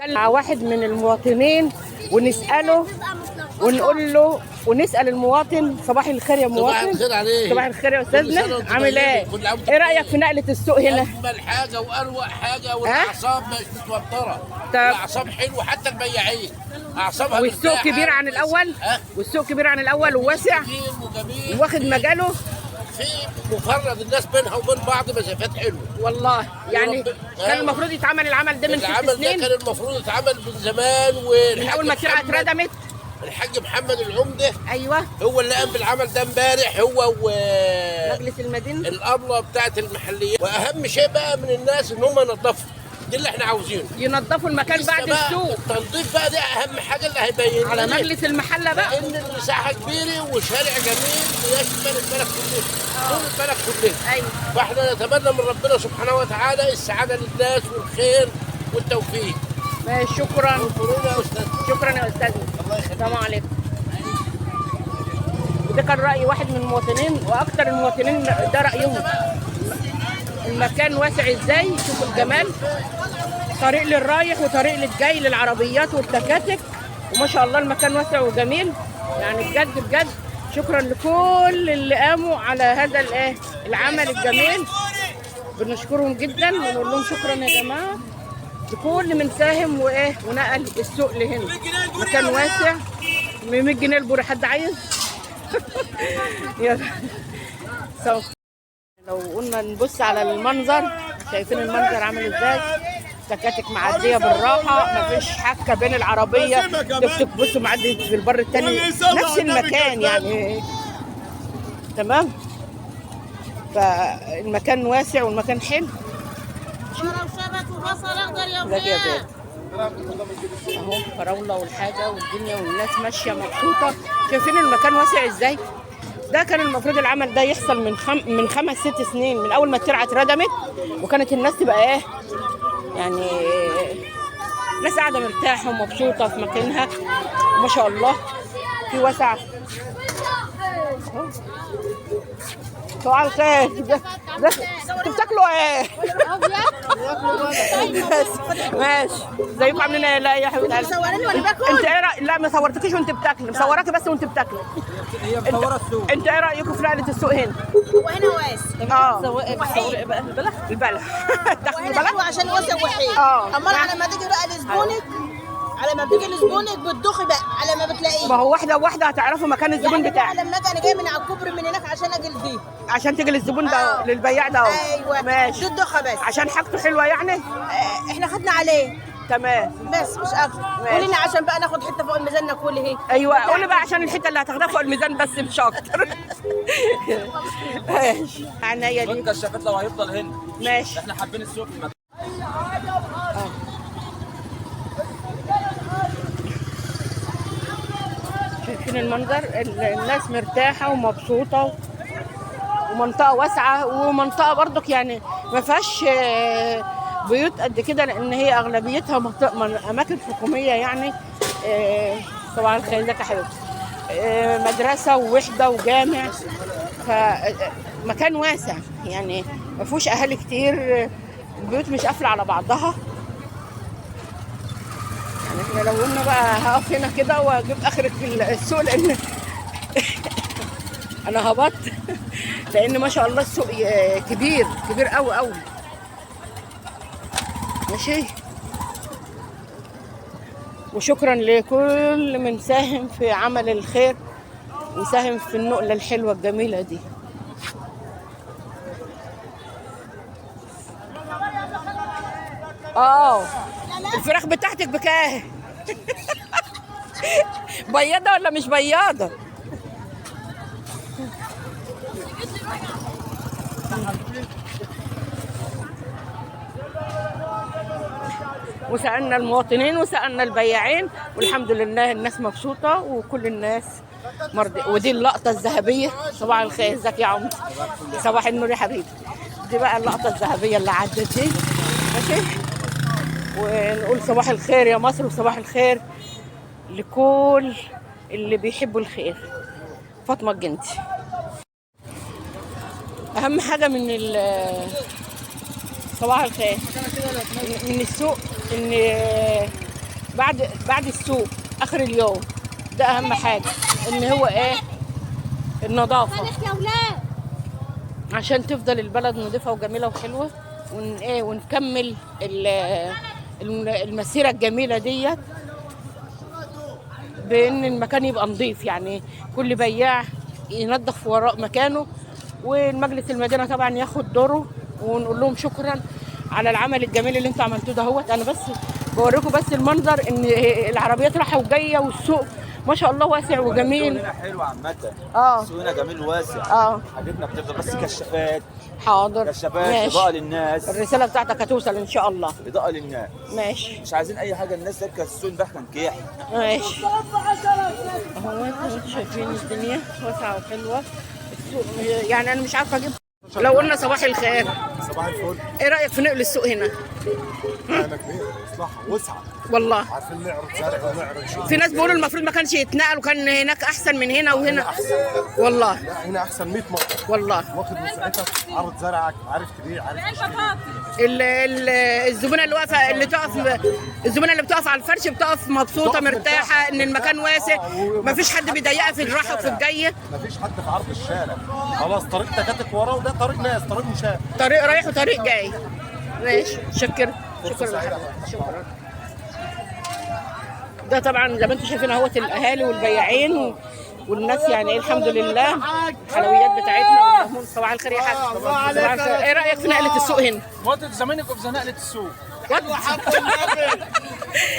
مع واحد من المواطنين ونسأله ونقول له ونسأل المواطن. صباح الخير يا مواطن. صباح الخير عليك. صباح الخير يا كل سنة استاذنا، وانت عامل ايه؟ طيب. كل عام وانت ايه رأيك بخير. في نقلة السوق هنا؟ اجمل حاجة واروق حاجة، والاعصاب مش متوترة. طب. الاعصاب حلوة، حتى البياعين اعصابها والسوق مرتاحة. كبير عن الاول؟ ها؟ والسوق كبير عن الاول وواسع كبير وجميل واخد مجاله. في مفرد الناس بينها وبين بعض مسافات حلوة. والله يعني كان المفروض يتعمل العمل ده من 6 العمل ده سنين، كان المفروض يتعمل من زمان، من والحاج اول ما الترعه اتردمت. الحاج محمد العمدة ايوه، هو اللي قام بالعمل ده امبارح، هو و مجلس المدينة الابله بتاعت المحليات. واهم شيء بقى من الناس ان هم ينظفوا، دي اللي احنا عاوزينه، ينظفوا المكان لسه بعد بقى السوق. التنظيف بقى ده اهم حاجة اللي هيبين على لنا. مجلس المحلة بقى، لان المساحة كبيرة وشارع جميل بيشمل البلد كلها، طول البلد كلها. ايوه. فاحنا نتمنى من ربنا سبحانه وتعالى السعادة للناس والخير والتوفيق. ماشي، شكرا. انظرونا يا استاذ. شكرا يا استاذ. الله يخليك. السلام عليكم. وده كان راي واحد من المواطنين، واكثر المواطنين ده رايهم. المكان واسع ازاي، شوفوا الجمال، طريق للرايح وطريق للجاي للعربيات والتكاتك، وما شاء الله المكان واسع وجميل. يعني بجد بجد شكرا لكل اللي قاموا على هذا الايه العمل الجميل، بنشكرهم جدا ونقول لهم شكرا يا جماعة لكل من ساهم وايه ونقل السوق لهنا. مكان واسع. ب 100 جنيه البوري، حد عايز؟ يلا. سو لو قلنا نبص على المنظر، شايفين المنظر عامل ازاي؟ تكاتك معدية بالراحة، مفيش حكه بين العربية، توك توك بصوا معدي في البر التاني نفس المكان يعني، تمام. فالمكان واسع والمكان حلو. وشبت وبصل اخضر يا ازيك يا ولاد. بيه؟ اهو فراوله والحاجة والدنيا والناس ماشية مبسوطة. شايفين المكان واسع ازاي؟ ده كان المفروض العمل ده يحصل من 5 6 سنين، من اول ما الترعه اتردمت، وكانت الناس تبقى ايه يعني، ناس قاعدة مرتاحة ومبسوطة في مكانها، وما شاء الله في وسع. أهو. صباح الخير. ده انتوا بتاكلوا ايه؟ بس ماشي، ازيكم عاملين ايه؟ لا يا حبيبه قلبي. مصوراني وانا باكل؟ انت ايه رأي... لا ما صورتكيش وانت بتاكلي، مصوراكي بس وانت بتاكلي. هي مصوره السوق. انت ايه رايكم في نقله السوق هنا؟ وهنا واسع. اه وحيد. البلح. تاخد وهنا حلو البلح؟ عشان واسع وحيد. اه. امال على ما تيجي بقى لزبونك، على ما بتيجي لزبونك بتدوخي بقى على ما بتلاقيه. ما هو واحدة واحدة هتعرفوا مكان الزبون يعني بتاعك. انا لما اجي، انا جاية من على الكوبري من هناك عشان اجي لدي. عشان تيجي للزبون ده، اه. للبياع ده اهو. ايوه. ماشي. دي الدوخه بس. عشان حاجته حلوة يعني؟ احنا خدنا عليه تمام. بس مش اكتر. ماشي. قولي لنا عشان بقى ناخد حتة فوق الميزان ناكل اهي. ايوه قولي بقى عشان الحتة اللي هتاخدها فوق الميزان بس مش اكتر. ماشي عينيا ليك. الكشافات لو هيفضل هنا. ماشي. احنا حابين السوق في المكان. شايفين المنظر، الناس مرتاحة ومبسوطة، ومنطقة واسعة، ومنطقة برضك يعني ما فيهاش بيوت قد كده، لأن هي أغلبيتها أماكن حكومية يعني. صباح الخير، ازيك يا حبيبتي؟ مدرسة ووحدة وجامع، فمكان واسع يعني ما فيهوش أهالي كتير، البيوت مش قافلة على بعضها. يعني احنا لو قلنا بقى هقف هنا كده واجيب اخرة السوق، لان انا هبطت، لان ما شاء الله السوق كبير كبير قوي قوي. ماشي، وشكرا لكل من ساهم في عمل الخير وساهم في النقلة الحلوة الجميلة دي. اه الفراخ بتاعتك بكام؟ بياضة ولا مش بياضة؟ وسألنا المواطنين وسألنا البياعين، والحمد لله الناس مبسوطة وكل الناس مرضي. ودي اللقطة الذهبية. صباح الخير، ازيك يا عمر؟ صباح النور يا حبيبي. دي بقى اللقطة الذهبية اللي عدت دي. ماشي، ونقول صباح الخير يا مصر، وصباح الخير لكل اللي بيحبوا الخير. فاطمة الجندي. أهم حاجة من صباح الخير من السوق إن بعد السوق اخر اليوم، ده اهم حاجة ان هو ايه النظافة، عشان تفضل البلد نظيفة وجميلة وحلوه، ون ايه ونكمل المسيرة الجميلة ديت بان المكان يبقى نظيف. يعني كل بياع ينظف وراء مكانه، والمجلس المدينة طبعا ياخد دوره، ونقول لهم شكرا على العمل الجميل اللي انتوا عملتوه دهوت. انا بس بوريكم بس المنظر ان العربيات رايحة وجاية، والسوق ما شاء الله واسع وجميل. السوق هنا حلو عامة. السوق هنا جميل واسع. حاجتنا بتفضل بس كشافات. حاضر، كشافات، اضاءة للناس. الرسالة بتاعتك هتوصل ان شاء الله. اضاءة للناس. ماشي. مش عايزين اي حاجة، الناس تركب السوق ده كان كيح. ماشي. اهو انتوا شايفين الدنيا واسعة وحلوة. السوق يعني انا مش عارفة اجيب. لو قلنا صباح الخير. صباح الفل. ايه رأيك في نقل السوق هنا؟ انا كبير مصلحة وسعة. والله عارفين نعرض زرع ونعرض شيء. في ناس بيقولوا المفروض ما كانش يتنقل وكان هناك احسن من هنا وهنا. والله لا هنا احسن 100 مرة. والله واخد مساحتك، عرض زرعك، عارف تبيع، عارف تشتري. الزبونه اللي واقفة، اللي تقف، الزبونه اللي بتقف على الفرش بتقف مبسوطة مرتاحة ان المكان واسع، مفيش حد بيضايقها في الراحة وفي الجاية. مفيش حد في عرض الشارع، خلاص طريق تكاتك وراه، وده طريق ناس، طريق مشاة، طريق رايح وطريق جاي. ماشي، شكرا شكرا لحضرتك، شكرا. ده طبعا زي ما انتم شايفين اهوت الاهالي والبياعين والناس، يعني الحمد لله الحلويات بتاعتنا. صباح الخير يا حاج. صباح الخير. ايه رايك في نقله السوق هنا؟ وقت زمانك في نقله السوق.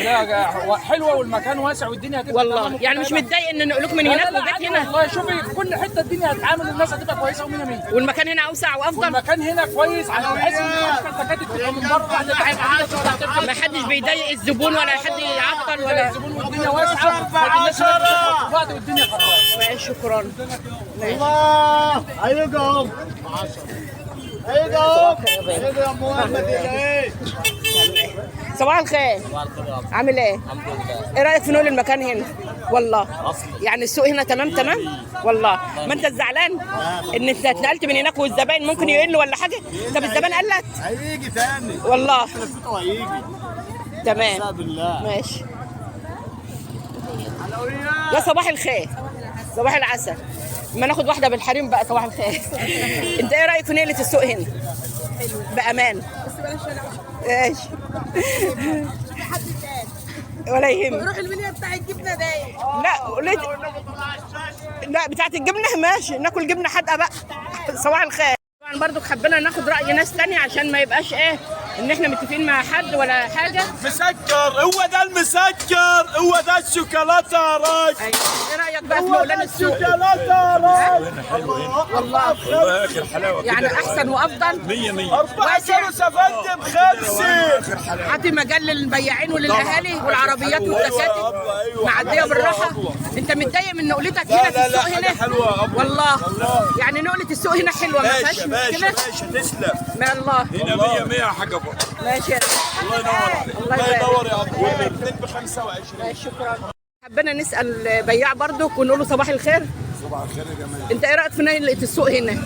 لا حلوة والمكان واسع والدنيا هتبقى والله يعني مش متضايق ان نقلوك من هناك وجت هنا؟ والله شوفي في كل حتة الدنيا هتعامل، الناس هتبقى كويسة ومية مية، والمكان هنا اوسع وافضل، والمكان هنا كويس على بحيث ان التكاتك تبقى من بره واحدة، ما حدش بيضايق الزبون ولا حد يعطل ولا الزبون، والدنيا واسعة والناس بعض والدنيا خلاص. شكرا. الله هيجوا هيجوا هيجوا يا محمد. ايه صباح الخير. عامل ايه؟ الحمد لله. ايه رايك في نقل المكان هنا؟ والله اصلي يعني السوق هنا تمام تمام؟ والله ما انت زعلان ان انت اتنقلت من هناك والزباين ممكن يقلوا ولا حاجة؟ طب الزبائن قلت؟ هيجي تاني والله هيجي. تمام بالله. ماشي. يا صباح الخير. صباح العسل. ما ناخد واحدة بالحريم بقى. صباح الخير. انت ايه رايك في نقله السوق هنا؟ بامان. بس بلاش شارع. ماشي. ولا يهمك. روح المنيا بتاع الجبنة دايق. لا ليه؟ لا بتاعت الجبنة ماشي، ناكل جبنه حادقه بقى. صباح الخير. طبعا برضو حبينا ناخد راي ناس تانية عشان ما يبقاش ايه ان احنا متفقين مع حد ولا حاجة. مسكر هو ده المسكر، هو ده الشوكولاتة يا راجل. ايوه ايه رايك بقى في نقلان السوق؟ الشوكولاتة يا راجل. والله والله اخر حلاوة يعني احسن وافضل. 100 100 4 كيلو سفندم 5. عطي مجال للبياعين وللاهالي والعربيات والتكاتك معدية بالراحة. انت متضايق من نقلتك هنا في السوق هنا؟ والله يعني نقله السوق هنا حلوة ما فيهاش مشكلة. ماشي تسلم. ما الله هنا 100 100 يا حاج ابو. ماشي. الله ينور عليك. الله ينور يا ابو. والاثنين ب 25. شكرا. حبينا نسال بياع برضك ونقول له صباح الخير. صباح الخير يا جماعة. انت ايه رايك في نقله السوق هنا؟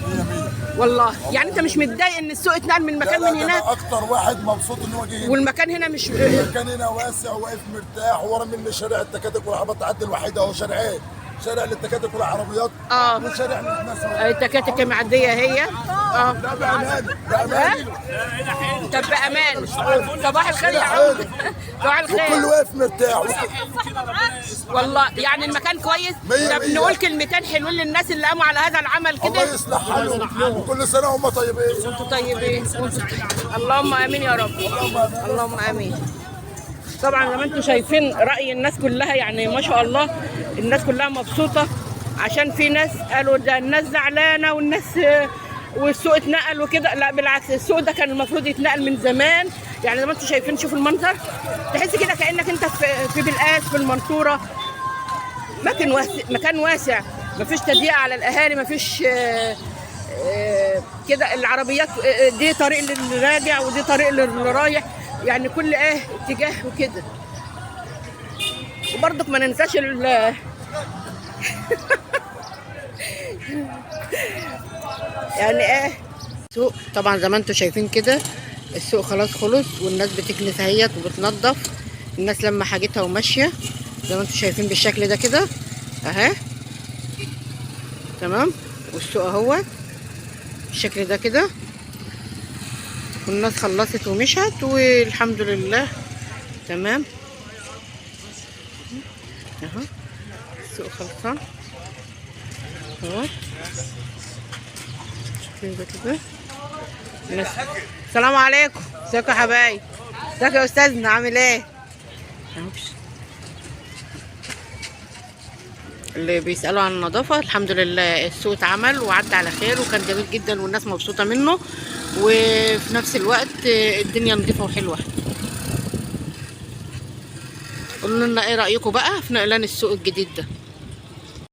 والله يعني انت مش متضايق ان السوق اتنقل من مكان من هناك؟ اكتر واحد مبسوط ان هو جه هنا. والمكان هنا مش المكان هنا واسع وواقف مرتاح، ورا مني شارع التكاتك والعربيات تعدي الوحيدة اهو، شارعين، شارع للتكاتك والعربيات وشارع للناس. التكاتك معدية هي. لا بامان بامان. طب بامان. صباح الخير يا عم. صباح الخير. وكل واقف مرتاح. والله يعني المكان كويس. طب نقول كلمتين حلوين للناس اللي قاموا على هذا العمل كده. الله يصلح حالهم وكل سنة وهم طيبين. وانتم طيبين. اللهم امين يا رب. اللهم امين. طبعا زي ما انتم شايفين راي الناس كلها، يعني ما شاء الله الناس كلها مبسوطة، عشان في ناس قالوا ده الناس زعلانة والناس والسوق اتنقل وكده. لا بالعكس، السوق ده كان المفروض يتنقل من زمان. يعني زي ما انتم شايفين، شوفوا المنظر، تحس كده كانك انت في بلقاس في المنصورة. مكان واسع، مكان واسع، مفيش تضييق على الاهالي، مفيش كده. العربيات دي طريق للراجع ودي طريق للرايح، يعني كل ايه اتجاه وكده. وبرضك ما ننساش يعني ايه السوق. طبعا زي ما انتم شايفين كده السوق خلاص خلص، والناس بتكنس اهيت وبتنظف. الناس لما حاجتها وماشية زي ما انتم شايفين بالشكل ده كده اهي. تمام. والسوق اهوت بالشكل ده كده، والناس خلصت ومشت والحمد لله. تمام اهو السوق خلصان اهو كده كده. السلام عليكم، ازيكم يا حبايب؟ ازيك يا استاذنا، عامل ايه؟ اللي بيسألوا عن النظافة، الحمد لله السوق اتعمل وعدى على خير وكان جميل جدا والناس مبسوطة منه، وفي نفس الوقت الدنيا نظيفة وحلوة. قولوا لنا ايه رأيكم بقى في نقلان السوق الجديد ده.